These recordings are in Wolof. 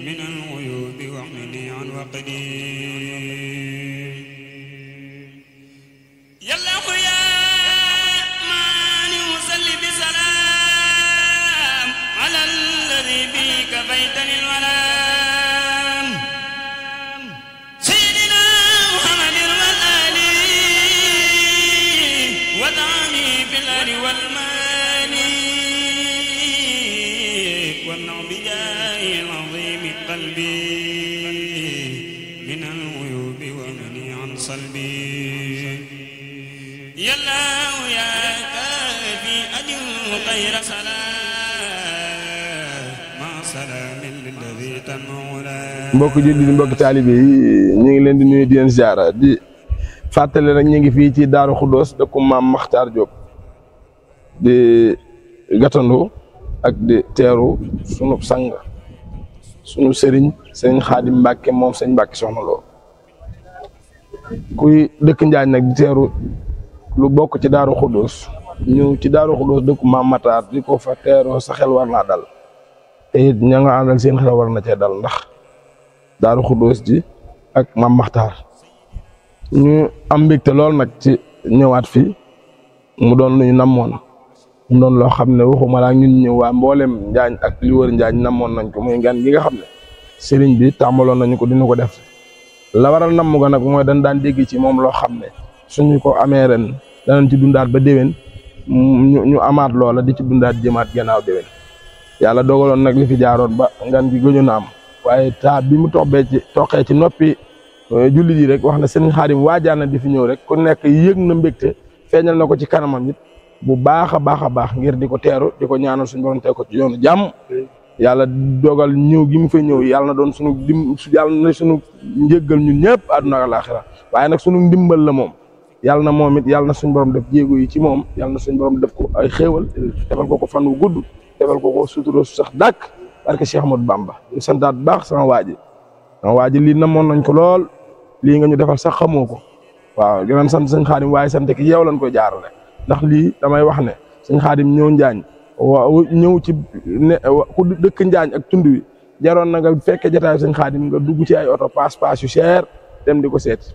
من الغيوب واحمني عن وقدي يا الله يا ماني وصلي بسلام على الذي به كفيتني الولام سيدنا محمد والآل ودعني في الآل والمال والنعم بجاه العظيم قلبي من الغيوب ومني عن صلبي يا الله يا كافي أجل خير سلام مع سلام للذي تنولا mbokk jullit yi mbokk taalibe yi ñu ngi leen di nuyu di leen ziara di fàttali rek ñu ngi fii ci Daaru Xuddoos dëkku Maam Maxtaar Diop di gatandu ak di teeru sunu sang sunu sëriñ Xaadim Mbàkke moom sëñ Mbàkke Soxna Lo kuy dëkk Njaañ nag di teeru lu bokk ci Daaru Xuddoos ñëw ci Daaru Xuddoos dëkku Maam Maxtaar di ko fa teeroo sa xel war naa dal te it ña nga àndal seen xel war na cee dal ndax Daaru Xuddoos ji ak Maam Maxtaar ñu am mbégte lool nag ci ñëwaat fii mu doon lu ñu namoon mu doon loo xam ne waxuma laa ñun ñëw waa mboolem Njaañ ak li wër Njaañ namoon nañ ko muy gan gi nga xam ne sëriñ bi tàmbaloon nañu ko dina ko def la waral namm ga nag mooy dañ daan dégg ci moom loo xam ne suñu ko amee ren danañ ci dundaat ba déwén ñu amaat loola di ci dundaat jëmaat gannaaw déwén yàlla dogaloon nag li fi jaaroon ba ngan gi gëñu na am waaye taa bi mu toqee ci noppi jullit yi rek wax na sëriñ Xaadim waajaan na di fi ñëw rek ku nekk yëg na mbégte feeñal na ko ci kanamam it bu baax a baax ngir di ko teeru di ko ñaanal suñu borom teg ko ci yoonu jàmm yàlla dogal ñëw gi mu fay ñëw yàlla na doon yàlla na sunu njëggal ñun ñëpp àdduna ak àllaaxira waaye nag sunu ndimbal la moom yàlla na moom it yàlla na suñu borom def jéego yi ci moom yàlla na suñu borom def ko ay xéewal defal ko fan wu gudd defal ko sutura su sax dàkk barke Cheikh Ahmadou Bamba ñu santaat bu baax sama waa ji lii namoon nañ ko lool lii nga ñu defal sax xamoo ko waaw gënaan sant sëñ Xaadim waaye sant ki yow lañ koy jaarale ndax lii damay wax ne sëñ Xaadim ñëw Njaañ waaw ñëw ci ne ku dëkk Njaañ ak tund wi jaroon na nga fekke jotaayu sëñ Xaadim nga dugg ci ay oto paas yu cher dem di ko seet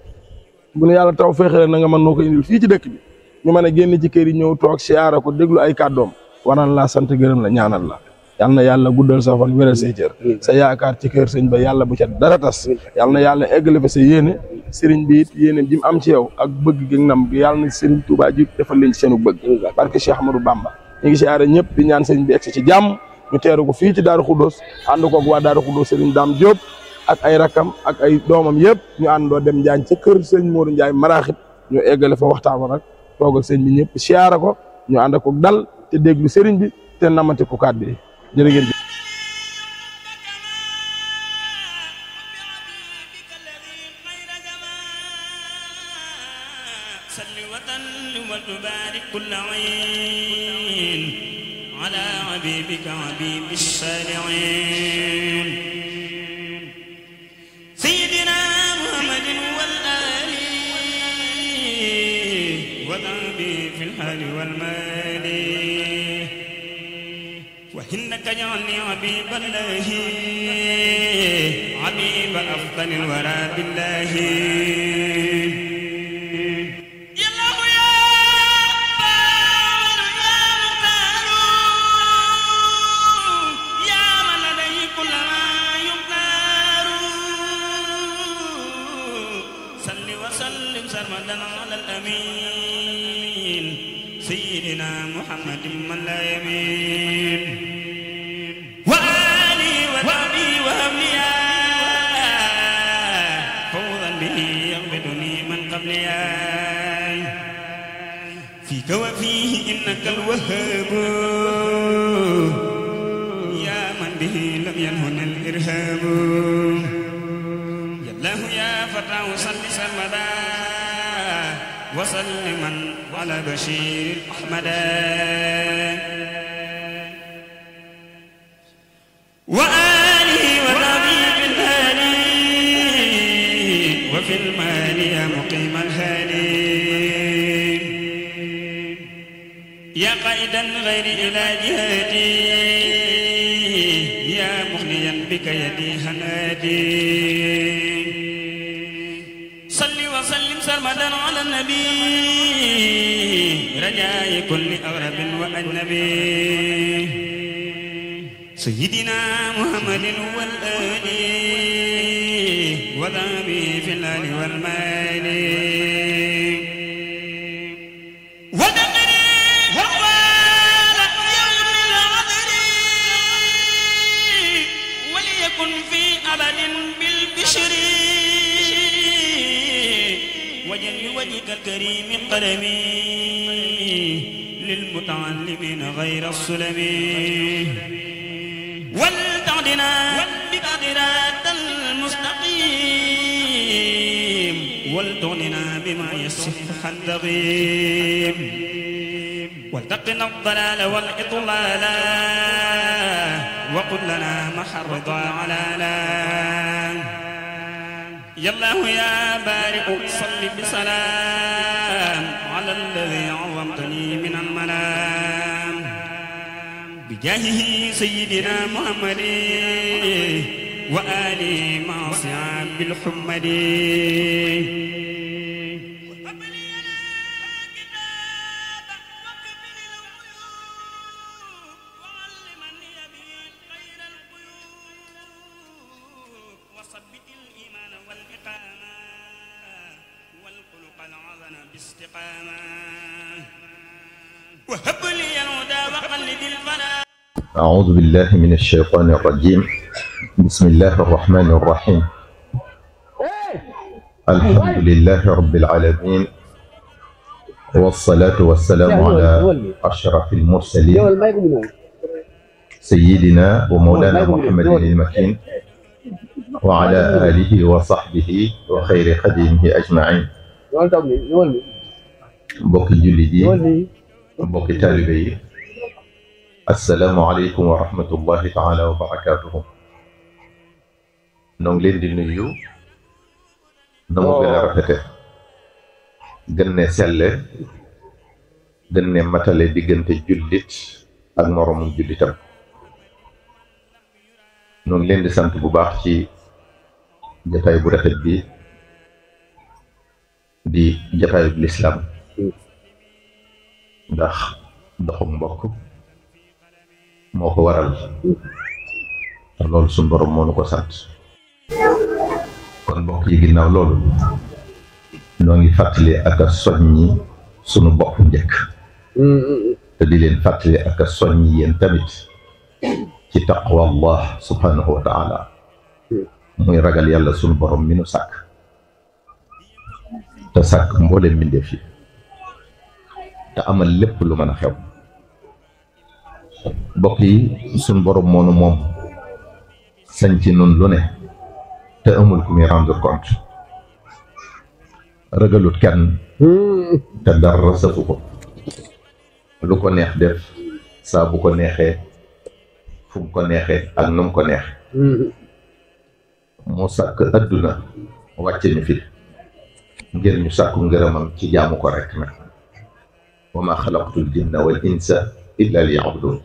bu ne yàlla taw feexale na nga mën noo ko indil fii ci dëkk bi ñu mën a génn ci kër yi ñëw toog siyaara ko déglu ay kàddoom waral laa sant gërëm la ñaanal la yal na yàlla guddal sa fan wéral say cër sa yaakaar ci kër sëñ ba yàlla bu ca dara tas yal na yàlla eggale fa sa yéene sëriñ bi it yéene ji mu am ci yow ak bëgg gi nam gi yàlla na sëriñ Touba ji defal leen ci seenu bëgg barke Cheikh Ahmadou Bamba ñu ngi siyaare ñëpp di ñaan sëriñ bi egsi ci jàmm ñu teeru ko fii ci Daaru Xuddoos ànd koog waa Daaru Xuddoos sëriñ Dame Diop ak ay rakam ak ay doomam yëpp ñu àndoo dem Njaañ ca kër sëñ Modou Ndiaye Maraxib ñu eggale fa waxtaan wa nag toog ak sëñ bi ñëpp siyaare ko ñu ànd ko dal te déglu sëriñ bi te namante ko kàddu yi jërë ngeen jëf salli wa sallim wa tubarik kulla ayn ala habibika habibi salihin sayyidina muhammadin wal ali wa dhabi fil hali wal mali وإنك جعلني حبيب الله حبيب أفضل الورى بالله يا الله يا بار يا مختار يا من لديه كل ما يختار صل وسلم سرمدا على الأمين سيدنا محمد من لا يمين وآلي وذبي وهبليا فوضا به يغبطني من قبليا فيك وفيه إنك الوهاب يا من به لم ينهن الإرهاب يا الله يا فتاه صل سرمدا وسلما على بشير أحمد وآله وصحبه في الهادي وفي المال يا مقيم الهادي يا قائدا غير إلى جهتي يا بك يدي هنادي صل وسلم سرمدا على النبي رجاء كل أغرب وأجنبي سيدنا محمد والآل وذابي في الآل والمال وجهك الكريم قلمي للمتعلمين غير السلم ولتعدنا بقدرات المستقيم ولتغننا بما يصح الدغيم ولتقنا الضلال والإضلال وقل لنا محى الرضا علالا يا الله يا بارئ صل بسلام على الذي عظمتني من المنام بجاهه سيدنا محمد وآله مع صعاب الحمد أعوذ بالله من الشيطان الرجيم بسم الله الرحمن الرحيم الحمد لله رب العالمين والصلاة والسلام على أشرف المرسلين سيدنا ومولانا محمد المكين وعلى آله وصحبه وخير خديمه أجمعين mbokki jullit yi mbokki taalibe yi assalaamu aleykum wa rahmatullahi taala wa barakaatuhu noo ngi leen di nuyu na mu gën a rafete gën ne selle gën ne matale diggante jullit ak moroomum jullitam noo ngi leen di sant bu baax ci jataay bu rafet bi di jataayub lislaam ndax doxu mbokk moo ko waral te loolu suñu borom moo nu ko sant kon mbokk yi ginnaaw loolu noo ngi fàttali ak a soññi sunu bopp njëkk te di leen fàttali ak a soññi yéen tamit ci taqwa Allah subhanahu wa taala muy ragal yàlla sunu borom mi nu sàkk te sàkk mboolem mbindeef yi te amal lépp lu mën a xew mbokk yi suñ borom moonu moom sañ ci nun lu ne te amul ku muy rendre compte ragalut kenn te dara safu ko lu ko neex def saa bu ko neexee fu mu ko neexee ak nu mu ko neexee moo sàkk adduna wàcce ñu fi ngir ñu sàkku ngërëmam ci jaamu ko rek nag wa ma xalaqtul jinna wal insa illa liya'budun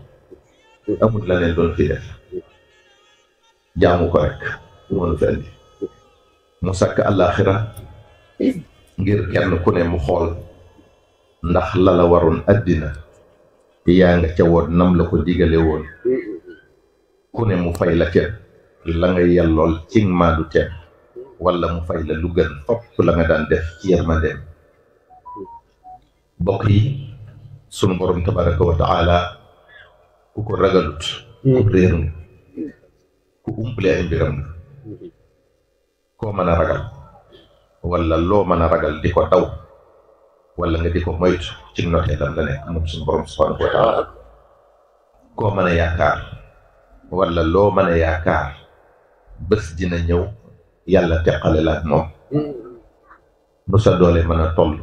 amul la leen doon fi def jaamu ko rek moo nu fi andi mu sàkk àllaaxira ngir kenn ku ne mu xool ndax la la waroon àddina yaa nga ca woon nam la ko digale woon ku ne mu fay la ca la nga yellool ci maadu teem wala mu fay la lu gën fopp la nga daan def ci yërmandeem bokk yi sunu borom tabaraka wa taala ku ko ragalut ku réer nga ku umpale ay mbiram nga koo mën a ragal wala loo mën a ragal di ko daw wala nga di ko moytu ci noteelam la nekk moom sunu borom subhanahu wa taala koo mën a yaakaar wala loo mën a yaakaar bés dina ñëw yàlla teqale la ak moom nu sa doole mën a toll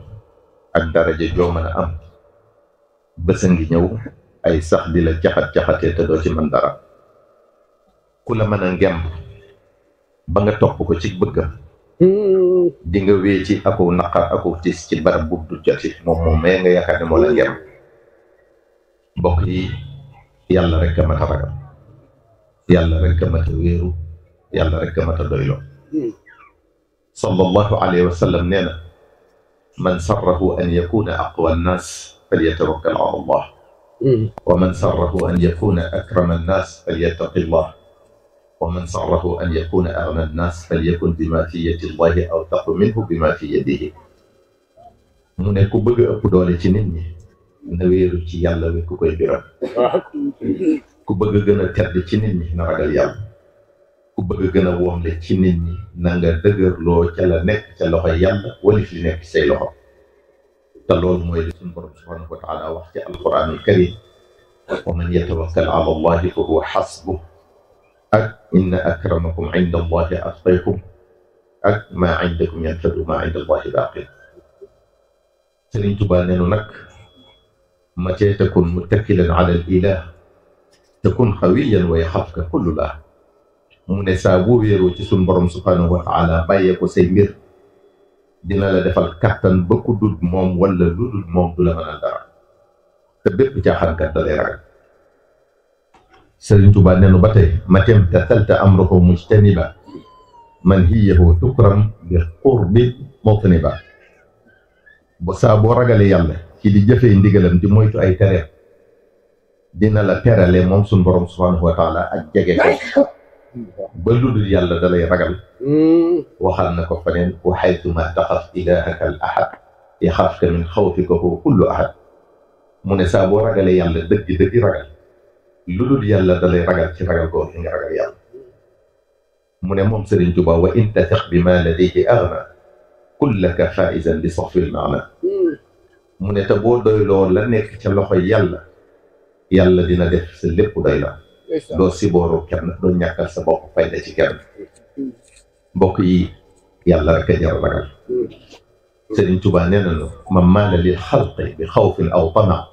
ak daraja joo mën a am bés a ngi ñëw ay sax di la jaxat-jaxatee te doo ci mën dara ku la mën a ngemb ba nga topp ko ci bëggam di nga wéy ci aku naqar aku tis ci barab bu du joti moom moom mais nga yaakaar ne moo la ngemb mbokk yi yàlla rek a mat a ragal yàlla rek a mat a wéeru yàlla rek a mat a doyloo sallallahu alayhi wa sallam nee na man sarrahu an yakuna aqwa annaas falyatawakkal ala allah wa man sarrahu an yakuna akrama annaas falyattaqi allah wa man sarrahu an yakuna aghna annaas falyakun bima fi yadi allahi awthaqu minhu bima fi yadihi mu ne ku bëgg a ëpp doole ci nit ñi na wéeru ci yàlla wi ku koy biral ku bëgg a gën a tedd ci nit ñi na ragal yàlla ku bëgg a gën a womle ci nit ñi na nga dëgërloo ca la nekk ca loxo yàlla wala fi nekk say loxo te loolu mooy li suñu borom subhanahu wa taala wax ci alquran al karim wa man yatawakkal ala allahi fa huwa xasbuh ak inna akramakum inda allahi atqakum ak maa indakum yanfadu maa inda allahi baaqi Sëriñ Tuubaa neenu nag matee takun muttakilan ala al ilah takun xawiyan wa yaxafka kullu lah mu ne saa boo wéeroo ci suñu borom subhanahu wa taala bàyyee ko say mbir dina la defal kattan ba ku dul moom wala lu dul moom du la mën a dara te bépp caaxaankat da lay ragal Sëriñ Tuubaa neenu ba tey matem tathalta amruhu mujtaniba man hiyahu tukram bi qurbi mutniba ba saa boo ragalee yàlla ci di jëfee ndigalam di moytu ay tereem dina la terale moom suñu borom subhanahu wa taala ak jege ko ba lu dul yàlla da lay ragal waxal na ko faneen wa haythuma taxaf ilahaka al ahad yaxafka min xawfika hu kullu ahad mu ne saa boo ragalee yàlla dëgg ragal lu dul yàlla da lay ragal ci ragal googu nga ragal yàlla mu ne moom Sëriñ Tuubaa wa in tatiq bi ma ladayhi aghna kullaka faizan bi safil maana mu ne te boo doyloo la nekk ca loxo yàlla dina def sa lépp doy la doo sibooru kenn doo ñàkkal sa bopp fayda ci kenn mbokk yi yàlla rek a jar ragal Sëriñ Tuubaa nee nañu man maala lil xalqi bi xawfin aw tama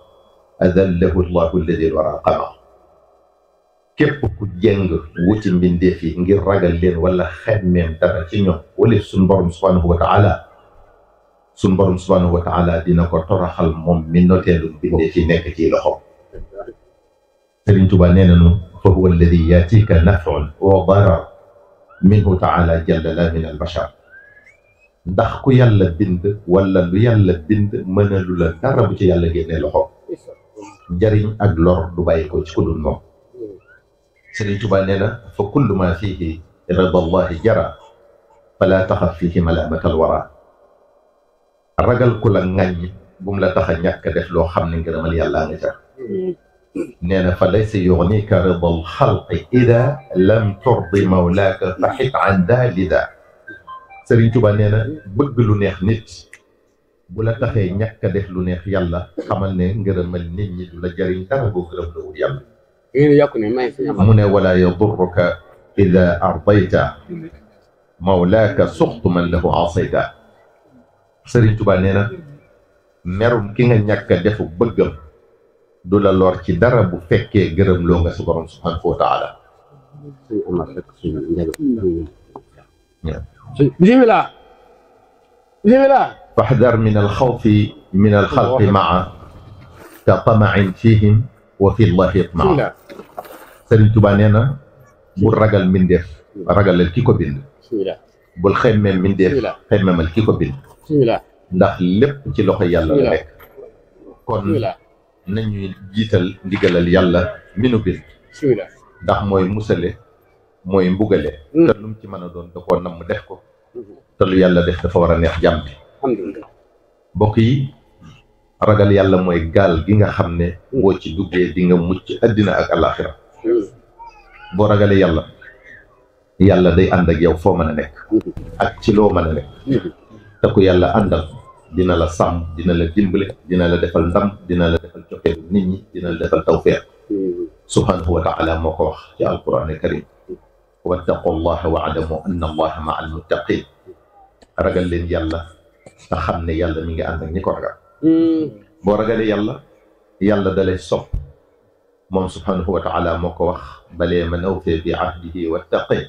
adallahu llahu alladi wara qama képp ku jeng wuti mbindeef yi ngir ragal leen wala xemmeem dara ci ñoom wala suñ borom subhanahu wa taala dina ko toraxal moom mi noteelu mbindeef yi nekk ci loxo Sëriñ Tuubaa nee nañu fa huwa alladi yaatika nafun wa darar minhu taala jalla la min albashar ndax ku yàlla bind wala lu yàlla bind mënalu la dara bu ci yàlla génnee loxo njariñ ak lor du bàyyi ko ci ku dul moom Sëriñ Tuubaa nee na fa kullu ma fihi rida allahi jara fala taxaf fihi malamatal wara ragal ku la ŋàññ bu mu la tax a ñàkk def loo xam ne ngërëmal yàllaa nga ca nee na fa laysa yugnika rida al xalqi ida lam turdi mawlaaka fa xit an dalida Sëriñ Tuubaa nee na bëgg lu neex nit bu la taxee ñàkk def lu neex yàlla xamal ne ngërëmal nit ñi du la jariñ dara boo gërëm la wut yàlla mu ne wala yadurruka ida ardayta mawlaaka suxtu man lahu asayta Sëriñ Tuubaa nee na merum ki nga ñàkk a defu bëggam du la lor ci dara bu fekkee gërëm loo nga sa borom subhanahu wa taala bismillah fahdar min alxawfi min alxalqi maa ka tamain fihim wa fi llahi yatmaa Sëriñ Tuubaa nee na bul ragal mbindeef ragalal ki ko bind bul xemmee mbindeef xemmeemal ki ko bind ndax lépp ci loxo yàlla la nekk kon nañuy jiital ndigalal yàlla mi nu bind ndax mooy musale mooy mbugale te lu mu ci mën a doon da koo namm def ko te lu yàlla def dafa war a neex jàmm bi mbokk yi ragal yàlla mooy gaal gi nga xam ne boo ci duggee di nga mucc addina ak alaxira boo ragalee yàlla day ànd ak yow foo mën a nekk ak ci loo mën a nekk te ku yàlla àndal dina la sàmm dina la dimbale dina la defal ndam dina la defal cofeelu nit ñi dina la defal tawfeex subhanahu wa taala moo ko wax ci alquran karim wattaqu llaha wa'lamu anna allaha ma'a almuttaqin ragal leen yàlla te xam ne yàlla mi ngi ànd ak ñi ko ragal boo ragalee yàlla da lay sopp moom subhanahu wa taala moo ko wax balee man awfee bi ahdihi wattaqi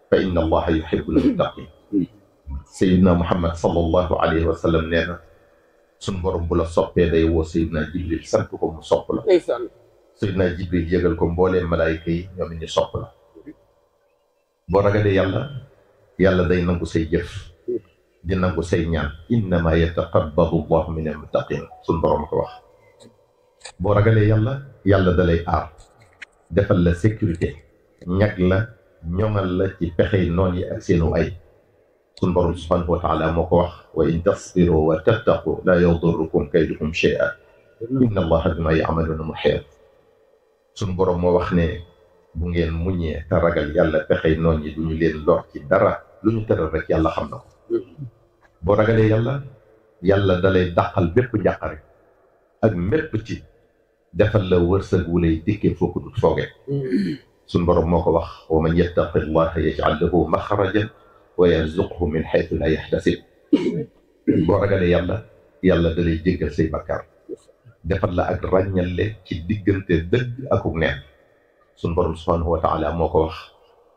fa inna allaha yuhibbul muttaqin Seydina Muhammad sallallahu alayhi wa sallam nee na suñ borom bu la soppee day woo Seydina Jibril sant ko mu sopp la Seydina Jibril yëgal ko mbooleem malaayika yi ñoom ñu sopp la boo ragalee yàlla yàlla day nangu say jëf di nangu say ñaan innama yataqabbalu llahu min almuttaqin suñ borom ko wax. boo ragalee yàlla yàlla da lay aar defal la sécurité ñag la ñoŋal la ci pexey noon yi ak seenu ay suñ borom subhanahu wa taala moo ko wax wa in tasbiru wa tattaqu la yadurrukum kayduhum shay'a inna allaha bima ya'maluna muhit. suñ borom moo wax ne bu ngeen muñee te ragal yàlla pexey noon yi duñu leen lor ci dara lu ñu tëral rek yàlla xam na ko. boo ragalee yàlla yàlla dalay dàqal bépp njàqare ak mépp ci defal la wërsëg wu lay dikkee foo ko dut fooge. suñ borom moo ko wax wa man yattaqi llaha yaj'al lahu maxrajan wa yarzuqhu min haythu la yahtasib. boo ragalee yàlla yàlla dalay jéggal say bakkaar defal la ak ràññale ci diggante dëgg akuk neen. suñ borom subhanahu wa taala moo ko wax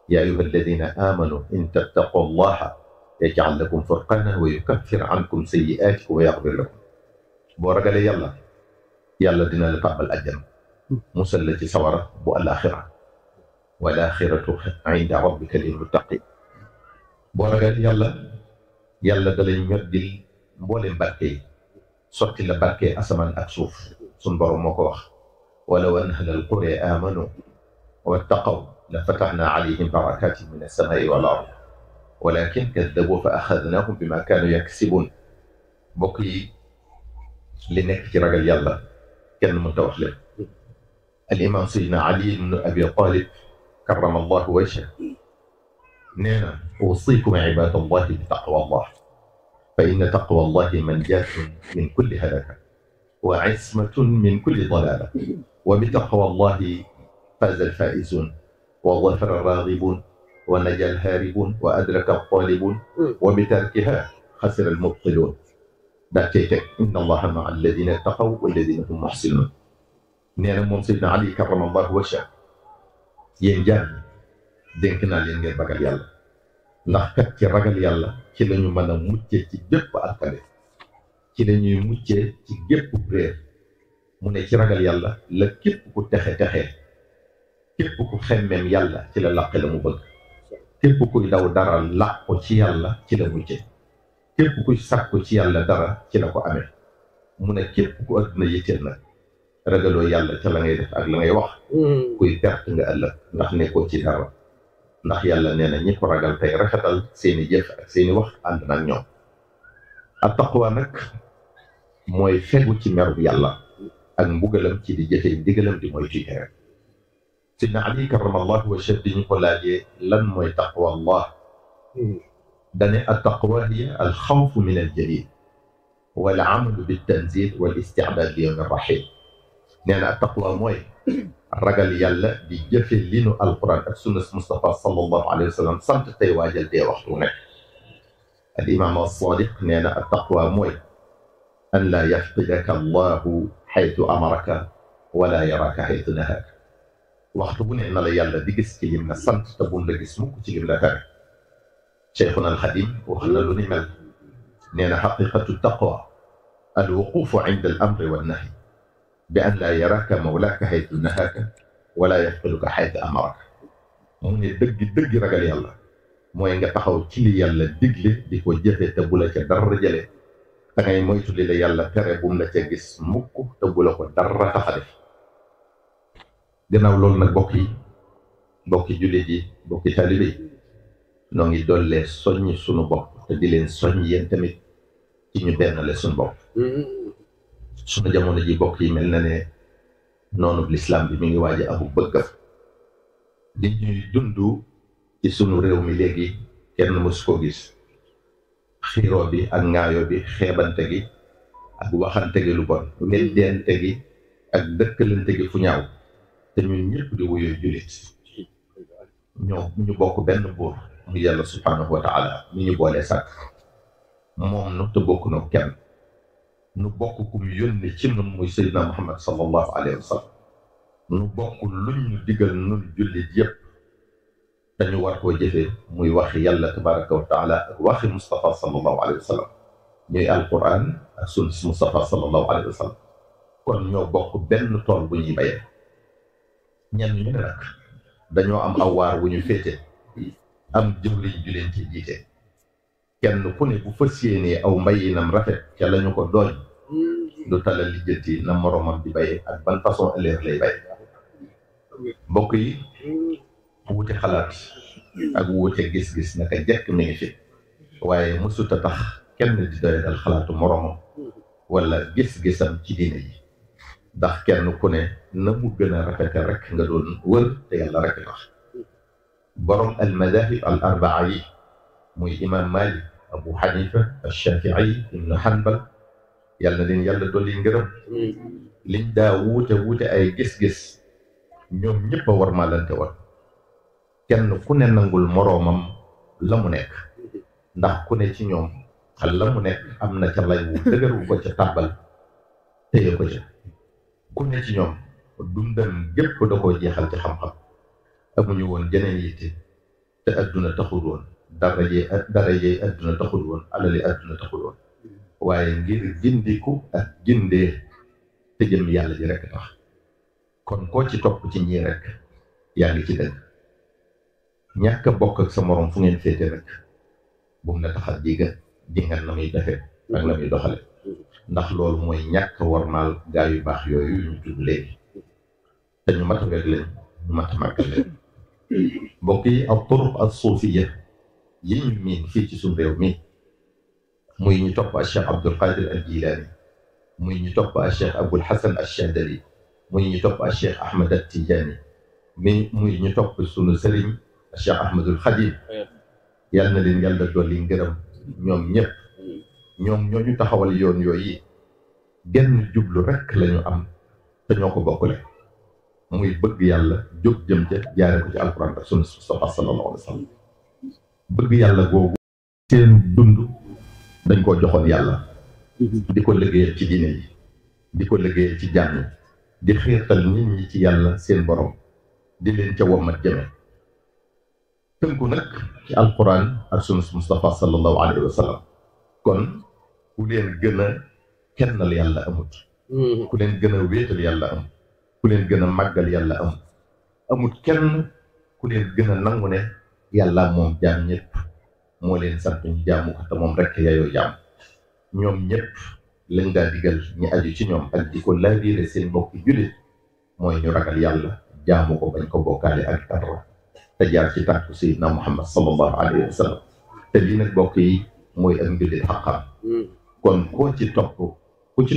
ya ayuha alladina amanu in tattaqu allaha yaj'al lakum furqanan wa yukaffir ankum sayyi'atikum wa yaghfir lakum. boo ragalee yàlla yàlla dina la tàbbal àjjana musal la ci sawara bu alaxira wal axiratu inda rabbika lil muttaqin. boo ragalee yàlla yàlla dalay ñoddil mbooleem barke yi sotti la barke asamaan ak suuf. suñ borom moo ko wax walaw anna ahlal qura amanu wattaqaw la fatahna alayhim barakatin min as-samai wal ard walakin kaddabu fa axadnahum bima kaanu yaksibun. mbokk yi li nekk ci ragal yàlla kenn mënta wax leen. al imam sayyidina Ali ibn Abi Talib karrama allahu wajhahu nee na usikum ibadallahi bi taqwa allah fa inna taqwa allahi manjatun min kulli halaka wa ismatun min kulli dalala wa bi taqwa allahi faza alfaizun wa dhafara alraghibun wa naja alharibun wa adraka altalibun wa bi tarkiha xasira almubtilun. daa cay teg inna allaha maa alladina taqaw walladina hum muhsinun. nee na moom Seydina Ali karrama allahu wajhahu yéen jaam dénk naa leen ngeen ragal yàlla ndax kat ci ragal yàlla ci la ñu mën a muccee ci bépp alkale ci la ñuy muccee ci gépp réer. mu ne ci ragal yàlla la képp ku texe képp ku xemmeem yàlla ci la làqe la mu bëgg képp kuy daw dara làq ko ci yàlla ci la muccee képp kuy sàkku ci yàlla dara ci la ko amee. mu ne képp ku àdduna yitteel nag ragaloo yàlla ca la ngay def ak la ngay wax kuy perte nga ëllëg ndax nekkoo ci dara. ndax yàlla nee na ñi ko ragal tey rafetal seeni jëf ak seeni wax ànd nag ñoom. ak taqwa nag mooy fegu ci merub yàlla ak mbugalam ci di jëfee ndigalam di mooy tuy tere. sidna Ali karamallahu wajhahu di ñu ko laajee lan mooy taqwa allah dane at taqwa hiya al xawfu min al jalil wal amalu bit tanzil wal isti'dad li yawm ar rahil. nee na at taqwa mooy ragal yàlla di jëfe li nu alquran ak sunna Mustafa sallallahu alayhi wa sallam sant tey waajal dee waxtu nekk. al imam as-sadiq nee na at taqwa mooy an laa yafqidaka allahu xaytu amaraka wala yaraka xaytu nahaka. waxtu bu ne na la yàlla di gis ci lim na sant te bun la gis mukk ci lim la tere. cheikhuna alxadim wax na lu ni mel nee na xaqiqatu taqwa al wuqufu inda al amri wa nahy bi an laa yaraka mawlaaka xaytu nahaka wala yafqiduka xaytu amaraka. mu ne dëgg ragal yàlla mooy nga taxaw ci li yàlla digle di ko jëfe te bu la ca dara jële da ngay moytu li la yàlla tere bu mu la ca gis mukk te bu la ko dara tax a def. gannaaw loolu nag bokki jullit yi bokki taalibe yi noo ngi dollee soññ sunu bopp te di leen soññ yéen tamit ci ñu bennale sunu bopp. sunu jamono ji bokk yi mel na ne noonu lislaam bi mi ngi waaj a abu bëggam di ñuy dund ci sunu réew mi léegi kenn mësu ko gis. xiiroo bi ak ŋaayoo bi xeebante gi ak waxante gi lu bon weddente gi ak dëkkalante gi fu ñaaw te ñun ñëpp di wuyoo jullit ñu bokk benn buur mu yàlla subhanahu wa taala mi ñu boolee sàkk moom nu te bokk no kenn nu bokk ku mu yónni ci nun muy Seydina Muhammad sallallahu alayhi wa sallam nu bokk luñ ñu digal nun jullit yëpp dañu war koo jëfee muy waxi yàlla tabaraka wa taala ak waxi Mustafa sallallahu alayhi wa sallam ñuy alquran ak sunna Mustafa sallallahu alayhi wa sallam kon ñoo bokk benn tool bu ñuy bayee. ñenn ñu ne nag dañoo am aw waar wu ñu féete am jëwriñ ju leen ci jiite kenn ku ne bu fas yéenee aw mbayinam rafet ca lañu ko dooñ du tala lijjanti na moromam di bay ak ban façon élève lay bay mbokk yi wuute xalaat ak wuute gis-gis naka jekk mi ngi fi waaye mësuta tax kenn di doyadal xalaatu moromam wala gis-gisam ci diine yi ndax kenn ku ne na mu gën a rafete rek nga doon wër te yàlla rek tax borom al madahib al arbaa yi muy imam Malik Abu Hanifa al-Shafi'i ibn Hanbal yàlla leen yàlla dolli ngërëm liñ daa wuute ay gis-gis ñoom ñëpp a war maalante woon kenn ku ne nangul moroomam la mu nekk ndax ku ne ci ñoom la mu nekk am na ca lay wu dëgër wu ko ca tàbbal téye ko ca ku ne ci ñoom dundam gépp da koo jeexal ci xam-xam amuñu woon jeneen yitte te adduna taxul woon darajee adduna taxul woon alali adduna taxul woon waaye ngir gindiku ak gindee te jëm yàlla ji rek tax kon koo ci topp ci ñii rek yaa ngi ci dëgg ñàkk a bokk ak sa morom fu ngeen féete rek bu mu la taxal dingal na muy defee ak la muy doxale ndax loolu mooy ñàkk warmaal gaa yu baax yooyu ñu tudd léegi te ñu mat a weg leen ñu mat a màggal leen mbokk yi ak turuq al suufiya yi ñu miin fii ci suñu réew mi muy ñu topp al Cheikh Abdul Qadir al Jilani muy ñu topp al Cheikh Abul Hasan al Shadali muy ñu topp al Cheikh Ahmad al Tijani muy ñu topp sunu sëriñ al Cheikh Ahmadul Khadim yàlla na leen yàlla dolli ngërëm ñoom ñëpp ñoom ñoo ñu taxawal yoon yooyu genn jublu rek lañu am te ñoo ko bokkule muy bëgg yàlla jóg jëm ca jaare ko ci alquran ak sunna Mustafa sallallahu alayhi wa sallam bëgg yàlla googu seen dund dañ koo joxoon yàlla di ko liggéeyal ci diine yi di ko liggéeyal ci jàmm di xiirtal nit ñi ci yàlla seen borom di leen ca wommat jëme tënku nag ci alquran ak sunna Mustafa sallallahu alayhi wa sallam kon ku leen gën a kennal yàlla amut ku leen gën a wéetal yàlla amut ku leen gën a màggal yàlla amut kenn ku leen gën a nangu ne yàlla moom jaam ñëpp moo leen sant ñu jaamu ko te moom rek yayoo jaam ñoom ñëpp lañ daa digal ñi aju ci ñoom ak di ko laabiire seen mbokki jullit mooy ñu ragal yàlla jaamu ko bañ ko bokkaale ak dara te jaar ci tànku Seydina Muhammad sallallahu alayhi wa sallam te lii nag mbokk yi mooy ak njullit xaqam kon ku ci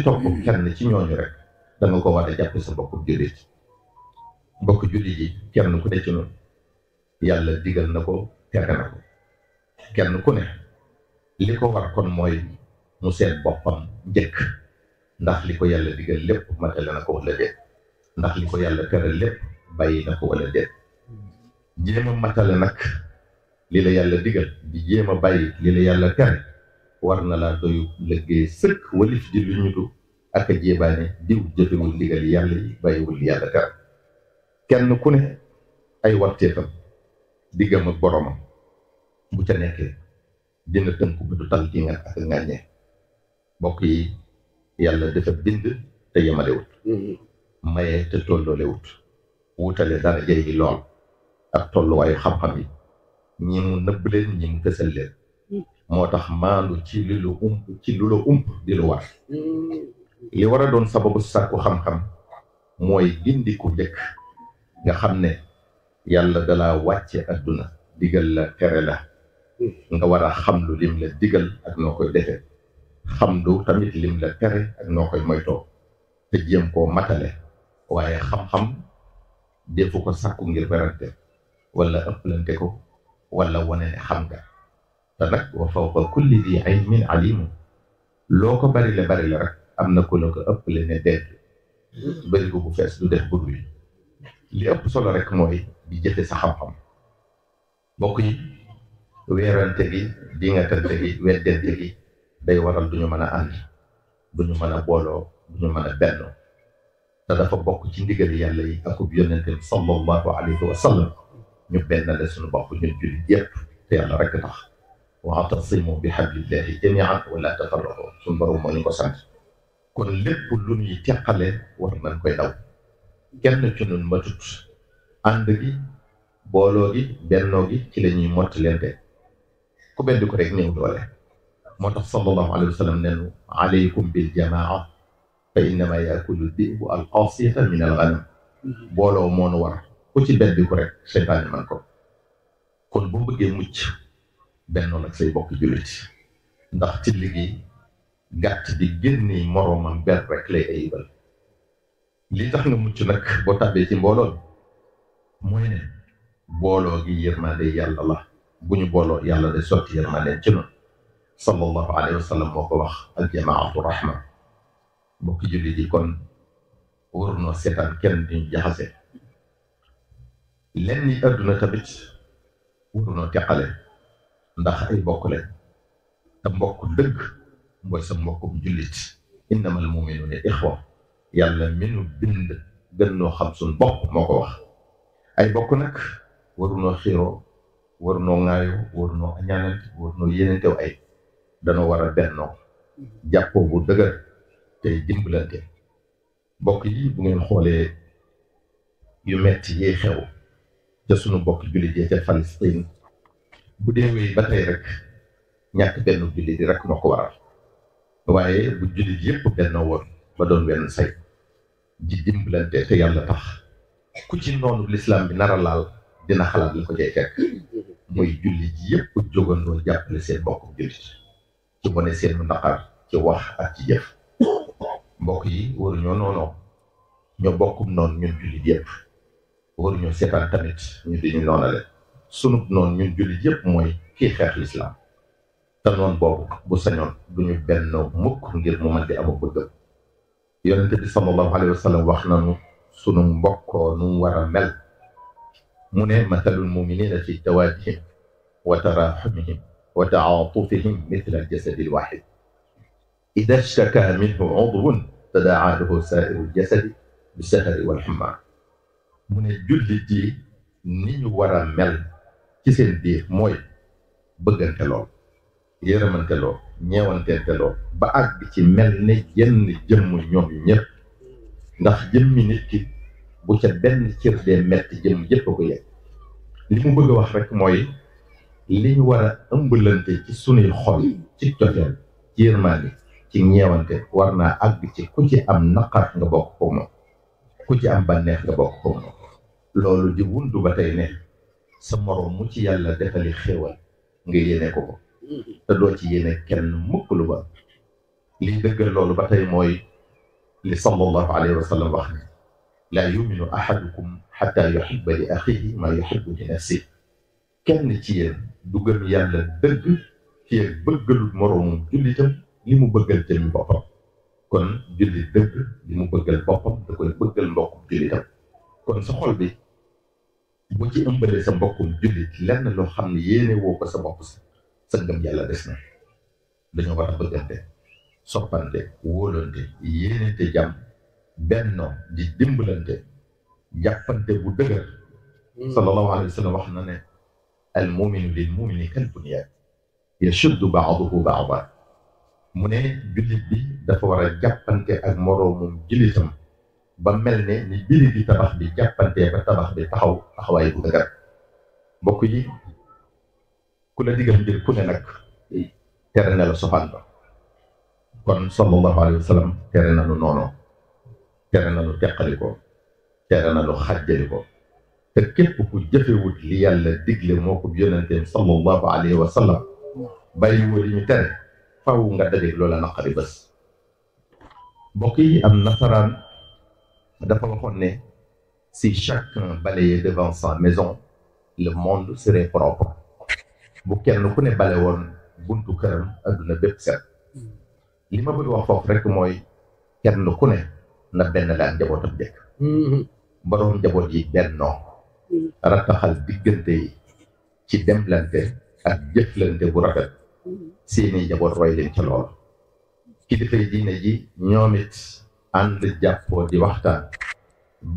topp kenn ci ñooñu rek da nga ko war a jàppe sa mbokku jullit yi kenn ku ne ci noonu yàlla digal na ko tere na ko kenn ku ne li ko war kon mooy mu seet boppam njëkk ndax li ko yàlla digal lépp matale na ko wala déet ndax li ko yàlla tere lépp bàyyi na ko wala déet jéem a matale nag li la yàlla digal di jéem a bàyyi li la yàlla tere war na laa doyu liggéey sëkk walif di lu ñutu ak a jéebaane diw jëfewul ndigal yàlla yi bàyyiwul yàlla tere kenn ku ne ay warteefam diggam ak boromam bu ca nekkee dina tënku ba du tal di nga ak ngàññee mbokk yi yàlla dafa bind te yemalewut maye te tolloolewut wutale daraja yi lool ak tolluwaayu xam-xam yi ñi mu nëbb leen ñi mu fësal leen moo tax maandu ci li lu ump di lu war li war a doon sababu sàkku xam-xam mooy gindiku njëkk nga xam ne yàlla dalaa wàcce adduna digal la tere la nga war a xam lu lim la digal ak noo koy defee xam lu tamit lim la tere ak noo koy moytoo te jéem koo matale waaye xam-xam defu ko sàkku ngir werante wala ëpplante ko wala wane ne xam nga te nag wa fawqa kulli di ilmin alimu loo ko bari la rek am na ko la ko ëpple ne deet bari ko bu fees du def bur wi li ëpp solo rek mooy di jëfe sa xam-xam mbokk yi weerante gi dingatante gi weddente gi day waral duñu mën a ànd duñu mën a booloo duñu mën a bennoo te dafa bokk ci ndigali yàlla yi akub yonente sallallahu alayhi wa sallam ñu benn la suñu bopp ñun jullit yépp te yàlla rek tax wa'tasimu bi hablillahi jami'an wa la tafarraqu suñu borom moo ñu ko sant kon lépp lu ñuy teqale war nañ koy daw kenn ci ñun matut ànd gi booloo gi bennoo gi ci la ñuy mottalente ku beddi ko rek néew doole moo tax sallallahu alayhi wa sallam nenu alaykum bil jamaa fa innama yakulu dibu al qasiyata min al ghanam booloo moonu war ku ci beddi ko rek seytaane man ko kon boo bëggee mucc bennoo nag say bokk jullit ndax ci liggéey gàtt di génni moroomam ber rek lay ayibal li tax nga mucc nag boo tàbbee ci mbooloo mooy ne booloo gi yërmande yàlla la bu ñu booloo yàlla de sotti yërmande ci noonu sallallahu alayhi wa sallam moo ko wax al jamaatu rahma mbokki jullit yi kon warunoo seetaan kenn di ñu jaxase lenn ni adduna tamit warunoo teqale ndax ay bokk leen te mbokk dëgg mooy sa mbokkum jullit innamal mu'minuuna ixwa yàlla minu bind gën noo xam suñ bopp moo ko wax ay bokk nag warunoo xiiroo warunoo ŋaayoo warunoo añaanante warunoo yéenentew ay danoo war a bennoo jàppoo bu dëgër tey dimbalante bokk yi bu ngeen xoolee yu metti yiy xew ca sunu bokk jullit yi ca Palestine bu dee wéy ba tey rek ñàkk benn jullit yi rek moo ko waral waaye bu jullit yépp bennoo woon ba doon wenn say di dimbalante te yàlla tax ku ci noonu lislaam bi nara laal dina xalaat la ko cay fekk mooy jullit yépp jógandoo jàppale seen bokk jullit ci wane seen naqar ci wax ak ci jëf mbokk yi waruñoo noonoo ñoo bokkum noonu ñun jullit yépp waruñoo seetaan tamit ñu di ñu noonale sunu noonu ñun jullit yépp mooy kii xeex lislaam te noonu boobu bu sañoon duñu benn mukk ngir mu mën di amu bëgg yonente bi sallallahu alayhi wa sallam wax nañu sunu mbokkoo nu mu war a mel mu ne mathalul muminina fi tawaadihim wa taraxumihim wa taatufihim mithla aljasadi alwahid ida shtaka minhu udwun tadaa lahu sairu aljasadi bisahari walxumma mu ne jullit yi ni ñu war a mel ci seen biir mooy bëggante lool yërëmante lool ñeewantente lool ba àgg ci mel ne jenn jëmm ñoom ñëpp ndax jëmmi nit ki bu ca benn cër dee metti jëmm yëpp a ko yegg li mu bëgg a wax rek mooy li ñu war a ëmbalante ci sunuy xol ci cofeel ci yërmande ci ñeewante war naa àgg ci ku ci am naqar nga bokk ko moom ku ci am bànneex nga bokk ko moom loolu di wundu ba tey ne sa moroom mu ci yàlla defali xéewal nga yéene ko ko te doo ci yéene kenn mukk lu ba liy dëggal loolu ba tey mooy li sallallahu alayhi wa sallam wax ne laa yuminu ahadukum xatta yuhibba li axihi ma yuhibbu li nafsi kenn ci yéen du gëm yàlla dëgg ci yéen bëggalul moroomum jullitam li mu bëggal jëmmi boppam kon jullit dëgg li mu bëggal boppam da koy bëggal mbokkum jullitam kon sa xol bi bu ci ëmbalee sa mbokkum jullit lenn loo xam ne yéene woo ko sa bopp sa ngëm yàlla des na dañoo war a bëggante soppante wóolante yéenente jàmm bennoo di dimbalante jàppante bu dëgër sallallahu alayhi wa sallam wax na ne al muminu lil mumini kal bunyaan yashuddu ba'duhu ba'dan mu ne jullit bi dafa war a jàppante ak moroomum jullitam ba mel ne ni biri di tabax bi jàppante ba tabax bi taxaw taxawaay bu dëgër mbokk yi ku la digal mbir ku ne nag tere na la sofaan ba kon sallallahu alayhi wa sallam tere na lu noonu tere na lu teqali ko tere na lu xàjjali ko te képp ku jëfewut li yàlla digle moo ko yonenteem sallallahu alayhi wa sallam bàyyiwoo li ñu tere faw nga dajeeg loola naqari bés mbokk yi am nasaraan dafa waxoon ne si chacun balayait devant sa maison le monde serait propre bu kenn ku ne bale woon buntu këram adduna bépp set li ma bëgg wax foofu rek mooy kenn ku ne na benn laan njabootam jëkk boroom njaboot yi bennoo rattaxal diggante yi ci demlante ak jëflante bu rafet seeni njaboot roy leen ca lool kilifay diine ji ñoom it ànd jàppoo di waxtaan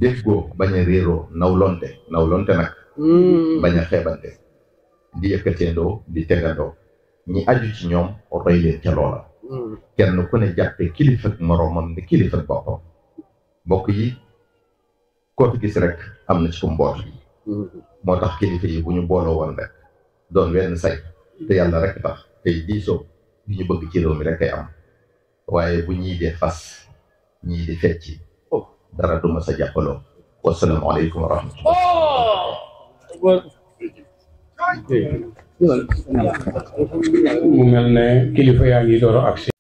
déggoo bañ a réeroo nawlonte nag bañ a xeebante di yëkkateendoo di tegandoo ñi aju ci ñoom roy leen ca loola kenn ku ne jàppe kilifa ak moroomam ni kilifa ak boppam mbokk yi koo fi gis rek am na ci ko mboot moo tax kilifa yi bu ñu booloo woon rek doon wenn say te yàlla rek tax tey diisoo li ñu bëgg ci réew mi rek ay am waaye bu ñii dee fas ñii di fecci dara du ma sa jàppaloo. wasalaamaaleykum wa rahmatullah. mu mel ne kilifa yaa ngi door a agsi